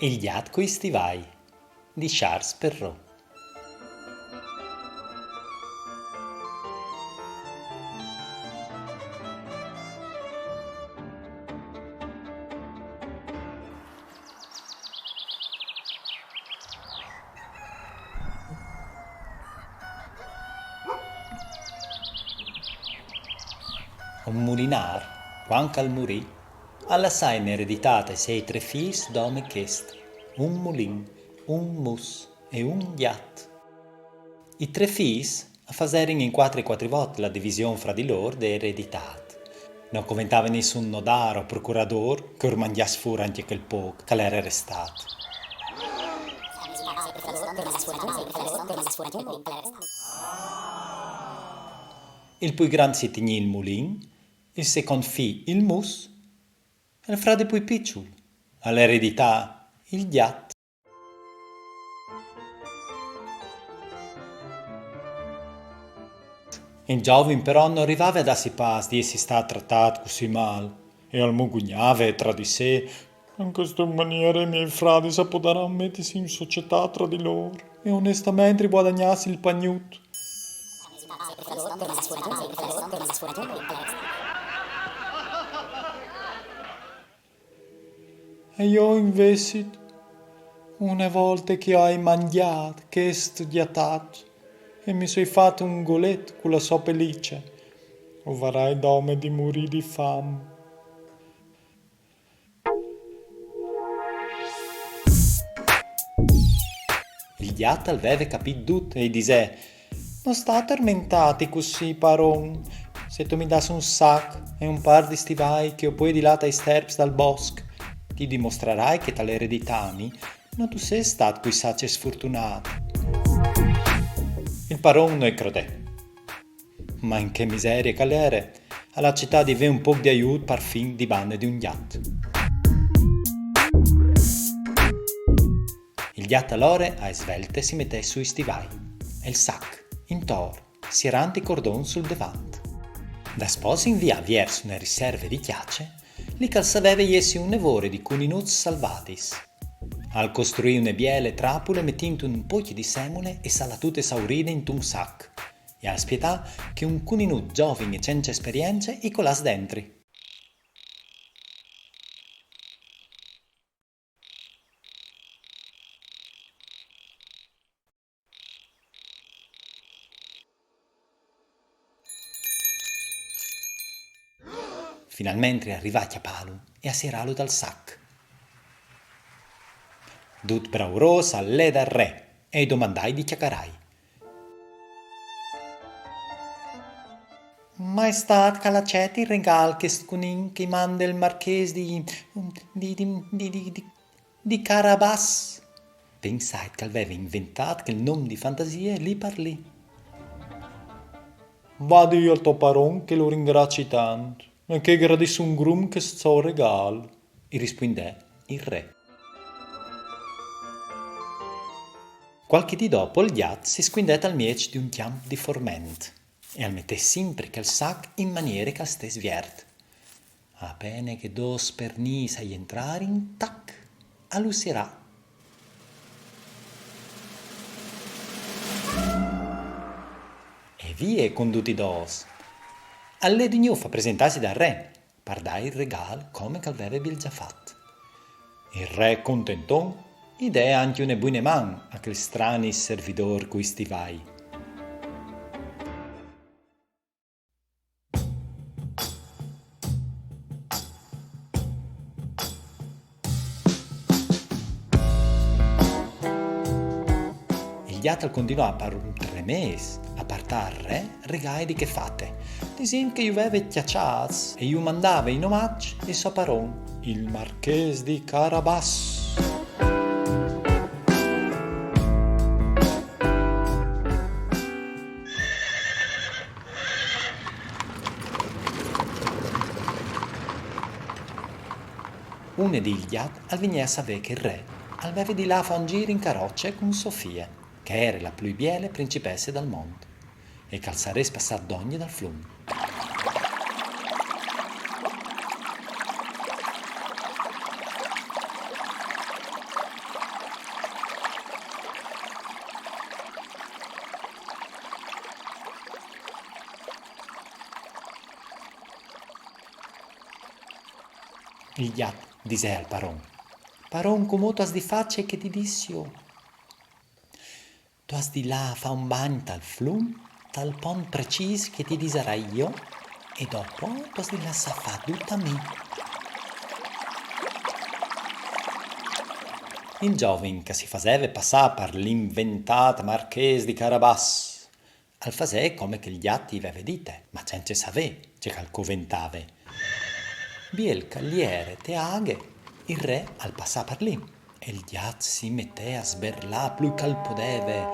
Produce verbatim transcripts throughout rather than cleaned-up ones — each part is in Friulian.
Il gjat coi stivai di Charles Perrault. Un mulinâr, cuant che al murì, al lassà in ereditât ai siei trê fîs dome chest: un mulin, un mus e un gjat. I trê fîs a faserin in cuatri cuatri vot la division fra di lôr de ereditât. No coventave nissun nodâr o procuradôr che ur mangjàs fûr ancje chel pôc che al jere restât. Il plui grant si tignì il mulin, il secont fi il mus, e il fradi plui piçul al eredità il gjat. Il zovin però no rivave a dâsi pâs di jessi stât tratât cussì mâl, e al mugugnave tra di sè: «In cheste maniere i miei fradis a podaran metisi in societât tra di lôr e onestamentri vuadagnâsi il pagnut.» E jo invezit, une volte che o ai mangjât chest gjatacc e mi soi fat un golet cu la sô pelice, o varai dome di murî di fam. Il gjat al veve capît dut e i disè: «No sta tormentâti cussì, paron. Se tu mi dâs un sac e un pâr di stivai che o puedi lâ tai sterps dal bosc, ti dimostrarai che tal ereditâmi no tu sês stât cuissà ce sfurtunât.» Il paron no i crodè. Ma in chê miserie che al jere, al acetà di vê un pôc di aiût parfin di bande di un gjat. Il gjat alore ae svelte si metè sù i stivai e il sac intor, sierant i cordons sul devant. Daspò si invià viers une riserve di cjace, li che al saveve jessi une vore di cuninuts salvadis. Al costruì une biele trapule metint un pôc di semule e salatute sauride intun sac, e al spietà che un cuninut zovin e cence esperience i colàs dentri. Finalmentri al rivà a cjapâlu e a sierâlu tal sac. Dut braurôs al lè dal re e i domandà di cjacarâi. Maestât, che al aceti il regâl chest cunin che i mande il marchês di, di, di, di, di, di, di Carabàs. Pensait che al veve inventât chel non di fantasie li par li. Va, dî al to paron che lu ringrazi tant e che al gradìs un grum chest so regâl, i rispuindè il re. Cualchi dì dopo il gjat si scuindè tal mieç di un cjamp di forment e al metè simpri chel sac in maniere che al stès viert. A pene che dôs spernîs a jentrarin, tac, a lu sierà. E vie cun ducj i dôs. Al lè di gnûf a presentâsi dal re, par dâi il regâl come che al veve biel za fat. Il re contenton i dè ancje une buine man a chel strani servidôr cui stivai. Il gjat al continuà par un trê mês a puartâ al re regâi di chê fate, disint che ju veve cjaçâts e ju mandave in omaç il so paron, il marchês di Carabàs. Une dì il gjat al vignè a savê che il re al veve di lâ a fâ un zîr in caroce cun sô fie, che e jere la plui biele principesse dal mont, e che al sarès passât dongje dal flum. Il gjat disè al paron: Paron, cumò tu âs di fâ ce che ti dîs jo. Tu âs di lâ a fâ un bagn tal flum, tal pont precîs che ti disarai jo, e dopo tu âs di lassâ fâ dut a mi. Il zovin, che si faseve passâ par l'inventât marchês di Carabàs, al fasè come che il gjat i veve dite, ma cence savê ce che al coventave. Biel che al jere te aghe, il re al passà par li, e il gjat si metè a sberlâ plui che al podeve: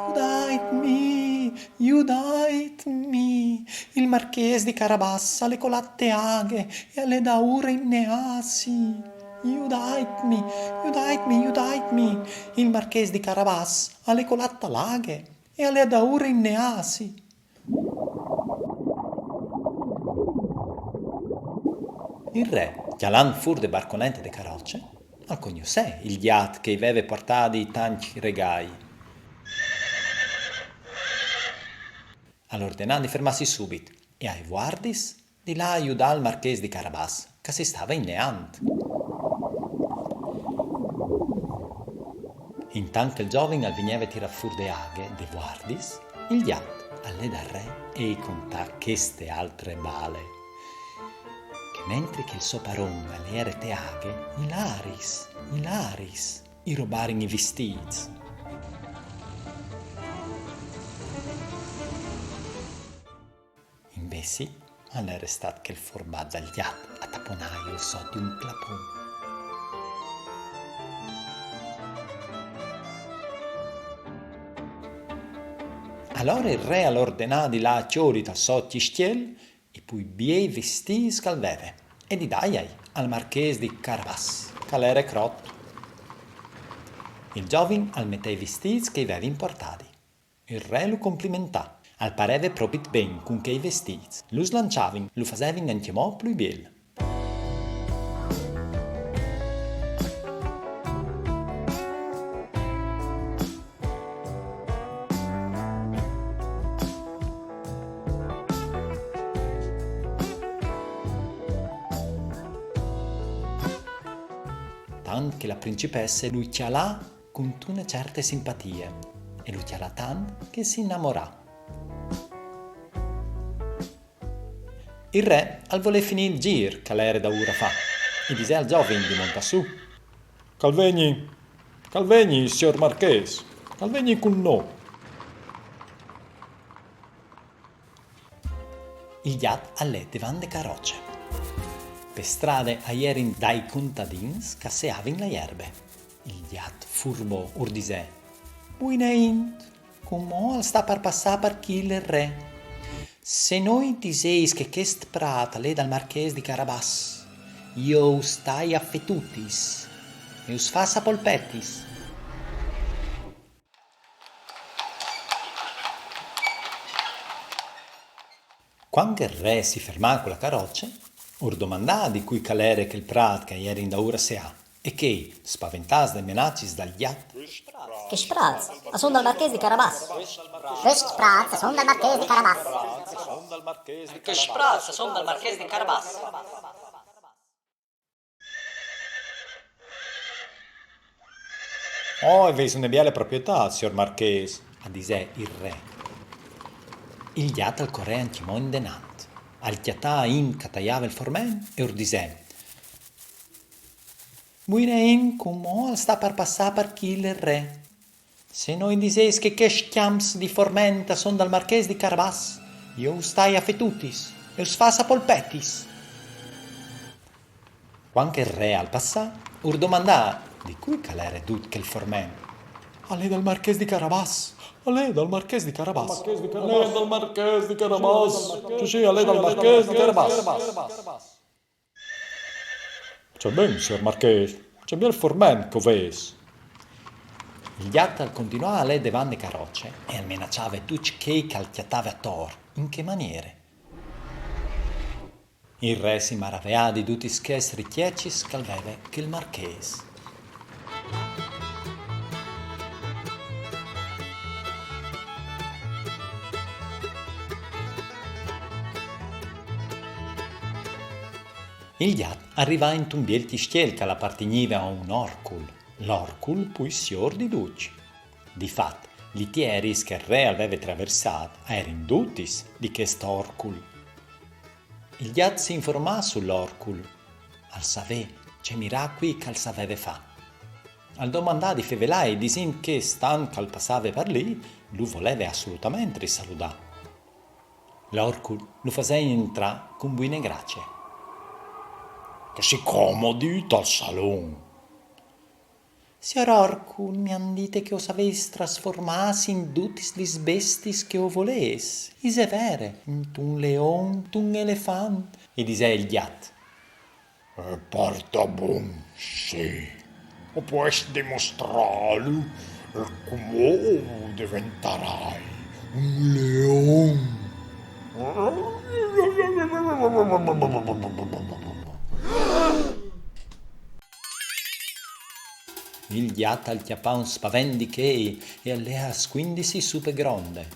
Judaitmi, judaitmi, il marchês di Carabàs al è colât te aghe e al è daûr a inneâsi. Judaitmi, judaitmi, judaitmi, il marchês di Carabàs al è colât te aghe e al è daûr a inneâsi. Il re, cjalant fûr de barconete de caroce, al cognossè il gjat che i veve puartât tancj regâi. Al ordenà di fermâsi subit e ai vuardis di lâ a judâ il marchês di Carabàs, che si stave inneant. Intant che il zovin al vigneve tirât fûr de aghe de vuardis, il gjat al lè dal re e i contà cheste altre bale, che mentri che il so paron al jere te aghe, i laris, i laris, i robarin i vistîts. Invezit, al è restât chel forbat dal gjat a taponâju sot un clapon. Alore il re al ordenà di lâ a cjoli tal so cjistiel i plui biei vistîts che al veve e di dâjai al marchês di Carabàs, che al jere crot. Il zovin al metè i vistîts che i veve impuartât. Il re lu complimentà. Al pareve propit ben cun chei vestîts. Lu slanciavin, lu fasevin ancjemò plui biel. Tant che la principesse lu cjalà cuntune certe simpatie, e lu cjalà tant che si inamorà. Il re al volè finî il zîr che al jere daûr a fâ, e disè al zovin di montâ sù. Che al vegni, che al vegni, siôr marchês, che al vegni cun nô. Il gjat al lè devant de caroce. Pe strade a jerin dai contadins che a seavin la jerbe. Il gjat furbo ur disè: Buine int, cumò al sta par passâ par chi il re. Se no i disês che chest prât al è dal marchês di Carabàs, jo us tai a fetutis e us fâs a polpetis. Cuant che il re si fermà cu la caroce, ur domandà di cui che al jere chel prât che a jerin daûr a seâ, e chei, spaventâts des menacis dal gjat: Chescj prâts a son dal marchês di Carabàs. Chescj prâts a son dal marchês di Carabàs. Chescj prâts a son dal marchês di Carabàs. Oh, e vês une biele proprietât, siôr marchês, al disè il re. Il gjat al corè ancjemò indenant. Al cjatà int che a taiave il forment e ur disè: Buine int, cumò al sta par passâ par chi il re. Se no i disês che chescj cjamps di forment a son dal marchês di Carabàs, jo us tai a fetutis e us fâs a polpetis. Cuant che il re al passà, ur domandà di cui che al jere dut chel forment. Al è dal marchês di Carabàs, al è dal marchês di Carabàs. Al è dal marchês di Carabàs. Sì, sì, al è dal marchês di Carabàs. Ce ben, siôr marchês, ce biel forment che o vês. Il gjat al continuà a lê devant de caroce e al menaçave ducj chei che al cjatave ator. In ce maniere? Il re si maraveà di dutis chês ricjecis che al veve chel marchês. Il gjat al rivà intun biel cjistiel che al apartignive a un orcul. L'orcul pui siôr di ducj. Di fat, lis tieris che il re al veve traversât a erin dutis di chest orcul. Il gjat si informà sul orcul. Al savè ce miracui che al saveve fâ. Al domandà di fevelâi disint che, stant che al passave par li, lu voleve assolutamentri saludâ. L'orcul lu fasè jentrâ cun buine gracie. Che si comodi tal salon. Siôr orcul, mi àn dite che o savês trasformâsi in dutis lis bestiis che o volês. Isal vêr? Intun leon, intun elefant, i disè il gjat. E par tabon, sì. O pues dimostrâlu, e cumò o deventarai un leon. Il gjat al cjapà un spavent di chei e al lè a scuindisi sù pe gronde,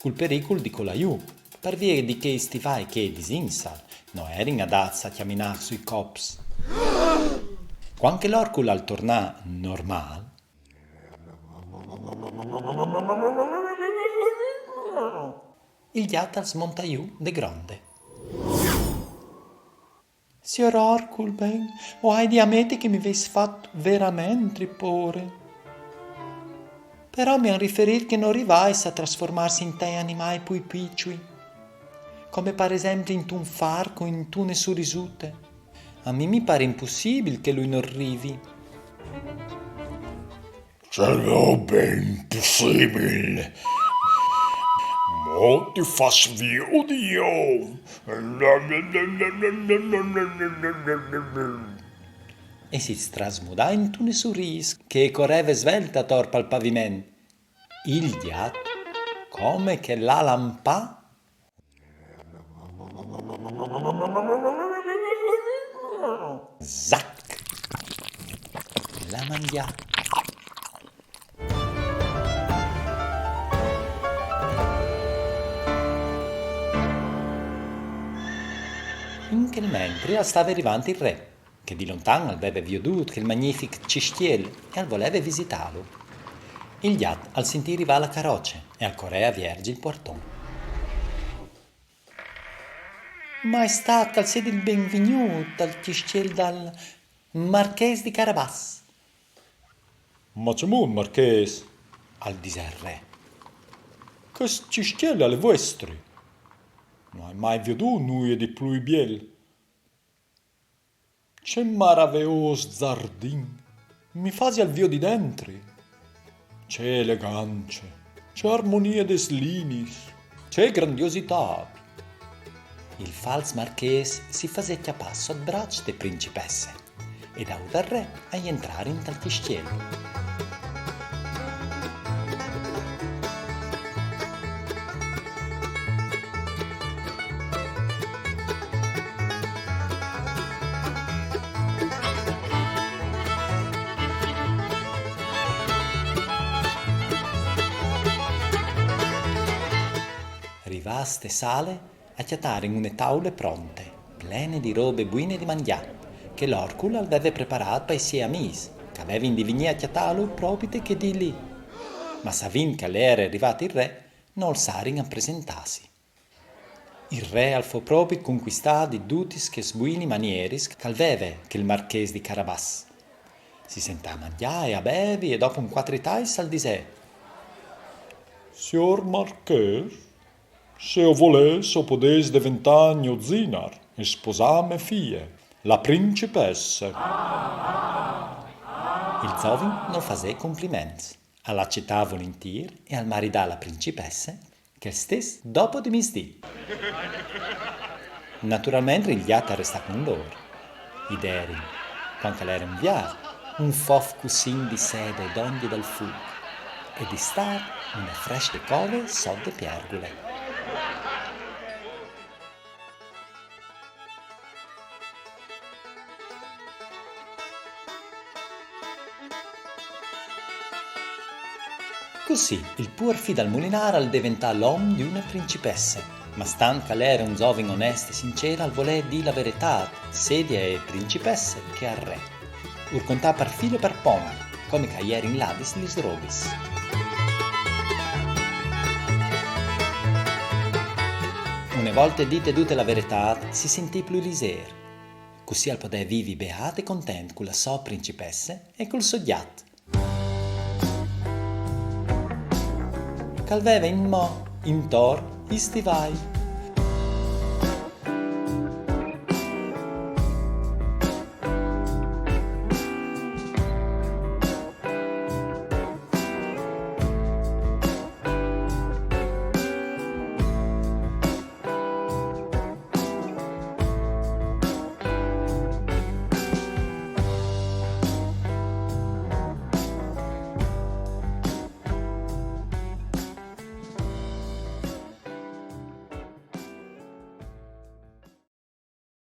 cul pericul di colâ jù, par vie di che i stivâi che, disinsal, no erin adats a cjaminâ sui cops. Cuant che l'orcul al tornà normâl, il gjat al smontà jù de gronde. Siôr orcul, ben, o ai di ameti che mi vês fat veramentri pôre. Però mi àn riferît che no rivais a trasformâsi intai animâi plui piçui, come par esempli intun farc o intune surisute. A mi mi pâr impussibil che lui nol rivi. Ce robe impussibil! Mo ti fâs viodi jo! E si strasmudà intune surîs che e coreve svelt ator pal paviment. Il gjat, come che l'à lampà, zac! L'à mangjât. In chel mentri al stave rivant il re, che di lontan al veve viodût chel magnific cjistiel e al voleve visitâlu. Il gjat al sintì rivâ la caroce e al corè a vierzi il puarton. Maestât, che al sedi il benvignût al cjistiel dal marchês di Carabàs. Ma cemût, marchês, al disè il re. Chest cjistiel al è vuestri. No ai mai viodût nuie di plui biel. Ce maraveôs zardin! Mi fasial viodi dentri. Ce elegance, ce armonie des liniis, ce grandiositât! Il fals marchês si fasè cjapâ sot braç de principesse e daûr dal re a jentrâ intal cjistiel. Rivâts te sale, a cjatarin une taule pronte, plene di robe buine di mangjâ, che l'orcul al veve preparât pai siei amîs, che a vevin di vignî a cjatâlu propite chê dì li. Ma savint che al jere rivât il re, nol sarin a presentâsi. Il re al fo propit concuistât di dutis chês buinis manieris che al veve chel marchês di Carabàs. Si sentà a mangjâ e a bevi e dopo un cuatri tais al disè: Siôr marchês, se o volês o podês deventâ gno zinar e sposâ mê fie, la principesse. Il zovin nol fasè compliments. Al acetà volintîr e al maridà la principesse chel stes dopo di misdì. Naturalmentri il gjat al restà cun lôr. Id erin, cuant che al jere un viâr, un fof cussin di sede dongje dal fûc e di stâr une fresche cove sot de piergule. Cussì il puar fi dal mulinâr al deventà l'om di une principesse. Ma stant che al jere un zovin onest e sincer, al volè dî la veretât, sedia e principesse, che al re. Ur contà par fîl e par pont, come che a jerin ladis lis robis. Une volte dite dute la veretât, si sintì plui lizêr. Cussì al podè vivi beât e content cu la sô principesse e cul so gjat, che al veve inmò intor i stivai.